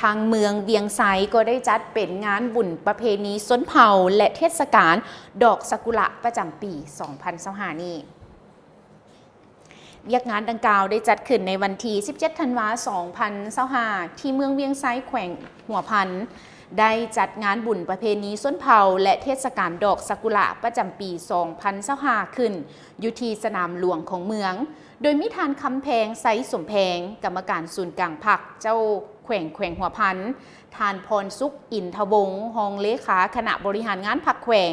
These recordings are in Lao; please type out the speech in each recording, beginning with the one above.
ທາງເມືອງວຽງໄຊກໍໄດ້ຈັດເປັນງານບຸນປະເພນີຊົນເຜົ່າ ແລະ ເທດສະການດອກຊາກຸຣະປະຈຳປີສອງພັນຊາວຫ້ານີ້. ວຽກງານດັ່ງກ່າວໄດ້ຈັດຂຶ້ນໃນວັນທີສິບເຈັດ ທັນວາ ສອງພັນຊາວຫ້າ ທີ່ເມືອງວຽງໄຊ ແຂວງຫົວພັນ ໄດ້ຈັດງານບຸນປະເພນີຊົນເຜົ່າ ແລະ ເທດສະການດອກຊາກຸຣະປະຈຳປີສອງພັນຊາວຫ້າ ຂຶ້ນຢູ່ທີ່ສະໜາມຫຼວງຂອງເມືອງ, ໂດຍມີທ່ານ ຄຳແພງ ໄຊສົມແພງ ກຳມະການສູນກາງພັກ ເຈົ້າແຂວງ ແຂວງຫົວພັນ, ທ່ານ ພອນສຸກ ອິນທະວົງ ຮອງເລຂາຄະນະບໍລິຫານງານພັກແຂວງ,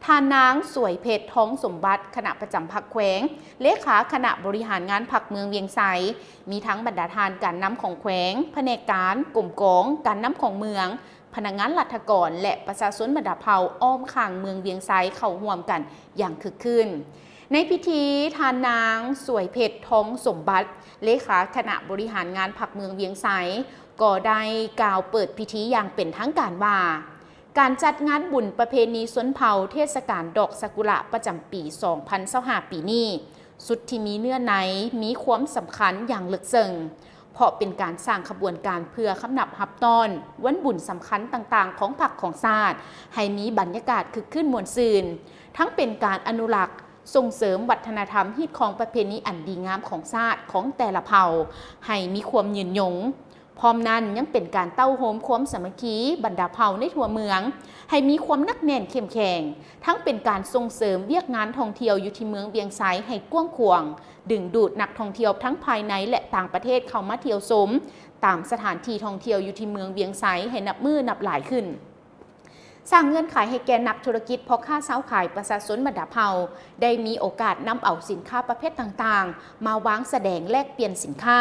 ທ່ານນາງ ສວຍເພັດ ທອງສົມບັດ ຄະນະປະຈຳພັກແຂວງ, ເລຂາຄະນະບໍລິຫານງານພັກເມືອງວຽງໄຊ, ມີທັງບັນດາທ່ານການນຳຂອງແຂວງ, ພະແນກການ, ກົມກອງ, ການນຳຂອງເມືອງ, ພະນັກງານລັດຖະກອນ ແລະ ປະຊາຊົນບັນດາເຜົ່າອ້ອມຂ້າງເມືອງວຽງໄຊເຂົ້າຮ່ວມກັນຢ່າງຄຶກຄື້ນ. ໃນພິທີ, ທ່ານນາງ ສວຍເພັດ ທອງສົມບັດ ເລຂາຄະນະບໍລິຫານງານພັກເມືອງວຽງໄຊ ກໍໄດ້ກ່າວເປີດພິທີຢ່າງເປັນທາງການວ່າ ການຈັດງານບຸນປະເພນີຊົນເຜົ່າເທດສະການດອກຊາກຸຣະປະຈຳປີສອງພັນຊາວຫ້າປີນີ້ ຊຸດທີ່ມີເນື້ອໃນ, ມີຄວາມສຳຄັນຢ່າງເລິກເຊິ່ງ, ເພາະເປັນການສ້າງຂະບວນການເພື່ອຄຳນັບຮັບຕ້ອນວັນບຸນສຳຄັນຕ່າງໆຂອງພັກຂອງຊາດ ໃຫ້ມີບັນຍາກາດຄຶກຄື້ນມ່ວນຊື່ນ, ທັງເປັນການອະນຸລັກ, ສົ່ງເສີມວັດທະນະທຳ, ຮີດຄອງປະເພນີອັນດີງາມຂອງຊາດຂອງແຕ່ລະເຜົ່າ ໃຫ້ມີຄວາມຍືນຍົງ. ພ້ອມນັ້ນຍັງເປັນການເຕົ້າໂຮມຄວາມສາມັກຄີບັນດາເຜົ່າໃນທົ່ວເມືອງ ໃຫ້ມີຄວາມໜັກແໜ້ນເຂັ້ມແຂງ, ທັງເປັນການສົ່ງເສີມວຽກງານທ່ອງທ່ຽວຢູ່ທີ່ເມືອງວຽງໄຊໃຫ້ກວ້າງຂວາງ, ດຶງດູດນັກທ່ອງທ່ຽວທັງພາຍໃນ ແລະ ຕ່າງປະເທດເຂົ້າມາທ່ຽວຊົມຕາມສະຖານທີ່ທ່ອງທ່ຽວຢູ່ທີ່ເມືອງວຽງໄຊໃຫ້ນັບມື້ນັບຫຼາຍຂຶ້ນ. ສ້າງເງື່ອນໄຂໃຫ້ແກ່ນັກທຸລະກິດ, ພໍ່ຄ້າຊາວຂາຍ, ປະຊາຊົນບັນດາເຜົ່າ ໄດ້ມີໂອກາດນຳເອົາສິນຄ້າປະເພດຕ່າງໆ ມາວາງສະແດງແລກປ່ຽນສິນຄ້າ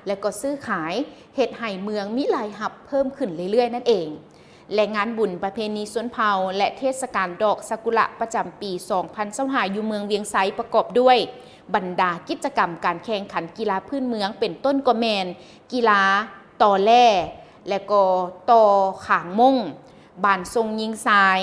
ແລະ ກໍຊື້ຂາຍ, ເຮັດໃຫ້ເມືອງມີລາຍຮັບເພີ່ມຂຶ້ນເລື້ອຍໆນັ້ນເອງ. ແລະ ງານບຸນປະເພນີຊົນເຜົ່າ ແລະ ເທດສະການດອກຊາກຸຣະປະຈຳປີສອງພັນຊາວຫ້າ ຢູ່ເມືອງວຽງໄຊ ປະກອບດ້ວຍບັນດາກິດຈະກຳການແຂ່ງຂັນກິລາພື້ນເມືອງ ເປັນຕົ້ນກໍແມ່ນ ກິລາຕໍ່ແຫຼ້ ແລະ ກໍຕໍ່ຂາງມົ້ງ, ບານສົ່ງຍິງຊາຍ,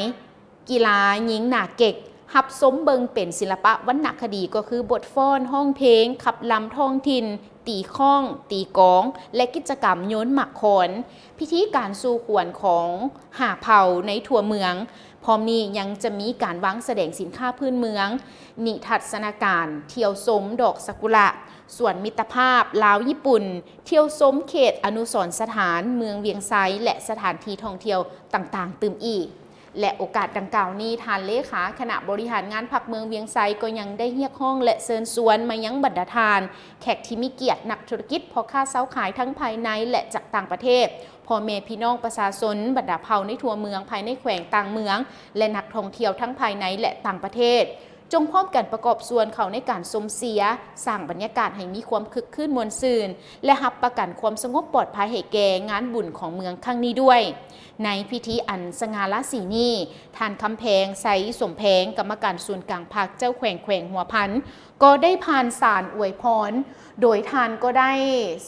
ກິລາຍິງໜາເກັກ, ຮັບຊົມເບິ່ງເປັນສິລະປະວັນນະຄະດີ ກໍຄືບົດຟ້ອນ, ຮ້ອງເພງ, ຂັບລຳທ້ອງຖິ່ນ, ຕີຄ້ອງ, ຕີກອງ ແລະ ກິດຈະກຳໂຍນໝາກຄອນ. ພິທີການສູ່ຂວັນຂອງຫ້າເຜົ່າໃນທົ່ວເມືອງ. ພ້ອມນີ້ຍັງຈະມີການວາງສະແດງສິນຄ້າພື້ນເມືອງ, ນິທັດສະນາການ, ທ່ຽວຊົມດອກຊາກຸຣະ, ສວນມິດຕະພາບລາວຍີ່ປຸ່ນ, ທ່ຽວຊົມເຂດອະນຸສອນສະຖານເມືອງວຽງໄຊ ແລະ ສະຖານທີ່ທ່ອງທ່ຽວຕ່າງໆຕື່ມອີກ. ແລະ ໂອກາດດັ່ງກ່າວນີ້, ທ່ານເລຂາຄະນະບໍລິຫານງານພັກເມືອງວຽງໄຊ ກໍຍັງໄດ້ຮຽກຮ້ອງ ແລະ ເຊີນຊວນມາຍັງບັນດາທ່ານ ແຂກທີ່ມີກຽດ, ນັກທຸລະກິດ, ພໍ່ຄ້າຊາວຂາຍ ທັງພາຍໃນ ແລະ ຈາກຕ່າງປະເທດ, ພໍ່ແມ່ພີ່ນ້ອງປະຊາຊົນບັນດາເຜົ່າໃນທົ່ວເມືອງ, ພາຍໃນແຂວງ, ຕ່າງເມືອງ ແລະ ນັກທ່ອງທ່ຽວທັງພາຍໃນ ແລະ ຕ່າງປະເທດ, ຈົ່ງພ້ອມກັນປະກອບສ່ວນເຂົ້າໃນການຊົມເຊຍ, ສ້າງບັນຍາກາດໃຫ້ມີຄວາມຄຶກຄື້ນມ່ວນຊື່ນ ແລະ ຮັບປະກັນຄວາມສະຫງົບປອດໄພໃຫ້ແກ່ງານບຸນຂອງເມືອງຄັ້ງນີ້ດ້ວຍ. ໃນພິທີອັນສະຫງ່າລາສີນີ້, ທ່ານ ຄຳແພງ ໄຊສົມແພງ ກຳມະການສູນກາງພັກ ເຈົ້າແຂວງແຂວງຫົວພັນ ກໍໄດ້ຜ່ານສານອວຍພອນ, ໂດຍທ່ານກໍໄດ້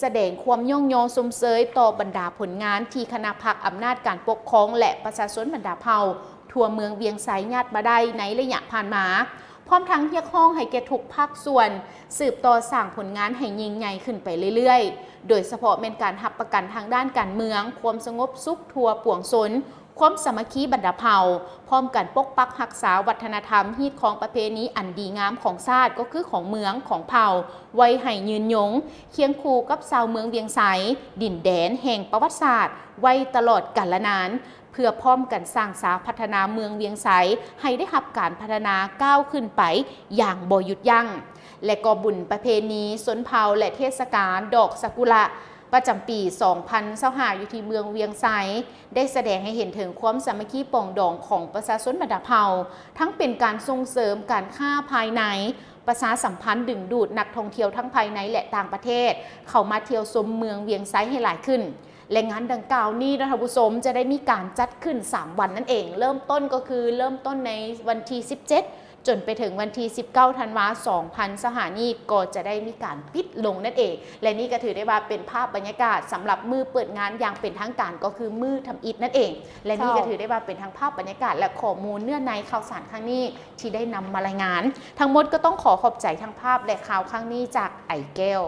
ສະແດງຄວາມຍ້ອງຍໍຊົມເຊີຍຕໍ່ບັນດາຜົນງານທີ່ຄະນະພັກອຳນາດການປົກຄອງ ແລະ ປະຊາຊົນບັນດາເຜົ່າ ທົ່ວເມືອງວຽງໄຊຍາດມາໄດ້ໃນໄລຍະຜ່ານມາ, ພ້ອມທັງຮຽກຮ້ອງໃຫ້ແກ່ທຸກພາກສ່ວນສືບຕໍ່ສ້າງຜົນງານໃຫ້ຍິ່ງໃຫຍ່ຂຶ້ນໄປເລື້ອຍໆ, ໂດຍສະເພາະແມ່ນການຮັບປະກັນທາງດ້ານການເມືອງ, ຄວາມສະຫງົບສຸກທົ່ວປວງຊົນ, ຄວາມສາມັກຄີບັນດາເຜົ່າ, ພ້ອມກັນປົກປັກຮັກສາວັດທະນະທຳ, ຮີດຄອງປະເພນີອັນດີງາມຂອງຊາດ, ກໍຄືຂອງເມືອງ, ຂອງເຜົ່າ, ໄວ້ໃຫ້ຍືນຍົງ, ຄຽງຄູ່ກັບຊາວເມືອງວຽງໄຊ, ດິນແດນແຫ່ງປະຫວັດສາດ, ໄວ້ຕະຫຼອດການລະນານ. ເພື່ອພ້ອມກັນສ້າງສາພັດທະນາເມືອງວຽງໄຊໃຫ້ໄດ້ຮັບການພັດທະນາກ້າວຂຶ້ນໄປຢ່າງບໍ່ຢຸດຢັ້ງ ແລະ ກໍບຸນປະເພນີຊົນເຜົ່າ ແລະ ເທດສະການດອກຊາກຸຣະປະຈຳປີສອງພັນຊາວຫ້າ ຢູ່ທີ່ເມືອງວຽງໄຊ ໄດ້ສະແດງໃຫ້ເຫັນເຖິງຄວາມສາມັກຄີປອງດອງຂອງປະຊາຊົນບັນດາເຜົ່າ ທັງເປັນການສົ່ງເສີມການຄ້າພາຍໃນ, ປະຊາສຳພັນດຶງດູດນັກທ່ອງທ່ຽວທັງພາຍໃນ ແລະ ຕ່າງປະເທດ ເຂົ້າມາທ່ຽວຊົມເມືອງວຽງໄຊໃຫ້ຫຼາຍຂຶ້ນ. ແລະ ງານດັ່ງກ່າວນີ້ເນາະທ່ານຜູ້ຊົມ ຈະໄດ້ມີການຈັດຂຶ້ນສາມວັນນັ້ນເອງ. ເລີ່ມຕົ້ນກໍຄືເລີ່ມຕົ້ນໃນວັນທີສິບເຈັດ ຈົນໄປເຖິງວັນທີສິບເກົ້າ ທັນວາ ສອງພັນຊາວຫ້ານີ້ ກໍຈະໄດ້ມີການປິດລົງນັ້ນເອງ. ແລະ ນີ້ກໍຖືໄດ້ວ່າເປັນພາບບັນຍາກາດສຳລັບມື້ເປີດງານຢ່າງເປັນທາງການ ກໍຄືມື້ທຳອິດນັ້ນເອງ. ແລະ ນີ້ກໍຖືໄດ້ວ່າເປັນທັງພາບບັນຍາກາດ ແລະ ຂໍ້ມູນເນື້ອໃນຂ່າວສານຄັ້ງນີ້ທີ່ໄດ້ນຳມາລາຍງານ. ທັງໝົດກໍຕ້ອງຂໍຂອບໃຈທັງພາບ ແລະ ຂ່າວຄັ້ງນີ້ຈາກໄອແກ້ວ.